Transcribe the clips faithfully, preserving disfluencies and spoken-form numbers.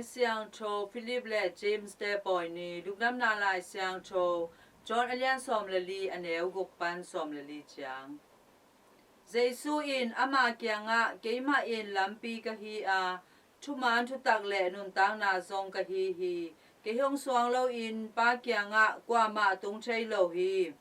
Siangtho Philip le James te pawi ni. Lungdamna Lai Siangtho John a lian sawm le li, a neu guk pan sawm le li ciang. Jesu in ama kiangah, "Keimah in lampi ka hi a, thuman thutak le nuntakna zong ka hi hi. Kei hong suang loin Pa kiangah kuamah tung thei lo hi.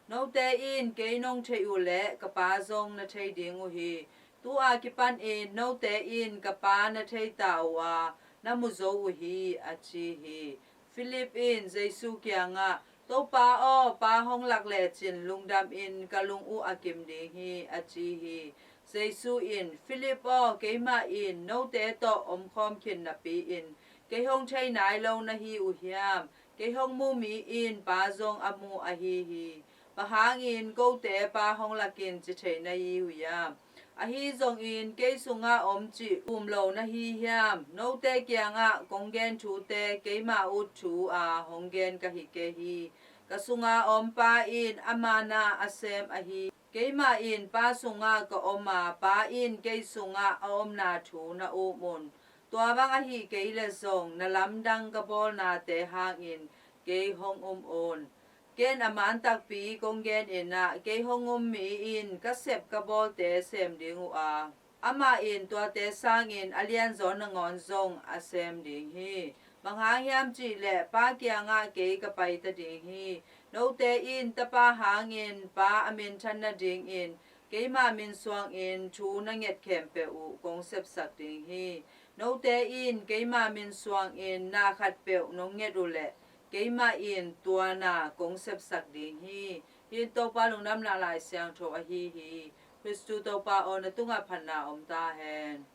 Note in kei nong theih uh leh ka Pa zong na thei ding uh hi. Tu-a kipanin note in ka Pa na thei ta uh a, na mu zo uh hi," a ci hi. Philip in Jesu kiangah, "Topa aw, Pa hong lak lecin lungdamin ka lung uh a kim ding hi," a ci hi. Jesu in, "Philip aw, keimah in note tawh omkhawm khin napi-in kei hong thei nai lo na hi uh hiam? Kei hong mu mi in Pa zong a mu ahi hi. Bang hangin kote Pa hong lakin ci thei na hi uh hiam? Ahi zongin kei sungah om cih um lo na hi hiam? Note kiangah kong gen thute keima ut thu-a hong gen ka hi kei hi. Ka sunga om Pa in ama na a sem ahi. Keimah in Pa sungah ka om a, Pa in kei sungah a omna thu na um un. Tua bang ahi kei leh zong na lamdang ka bawlnate hangin kei hong um un. Ken a man takpi kong genin ah, kei hong um mi in ka sep ka bawlte sem ding uh a, amah in tuate sangin a lianzaw nangawn zong a sem ding hi. Bang hang hiam cih leh Pa kiangah kei ka paita ding hi. Note in Tapa hangin Pa a minthan nadingin keima min suangin thu na nget khempeuh uh kong sepsak ding hi. Note in keima min suangin na khatpeuh nong nget uh leh keimah in tua na kong sepsak ding hi." Hih in Topa Lungdamna Lai Siangtho ahi hi. Khristu Topa aw, na tungah phatna om ta hen.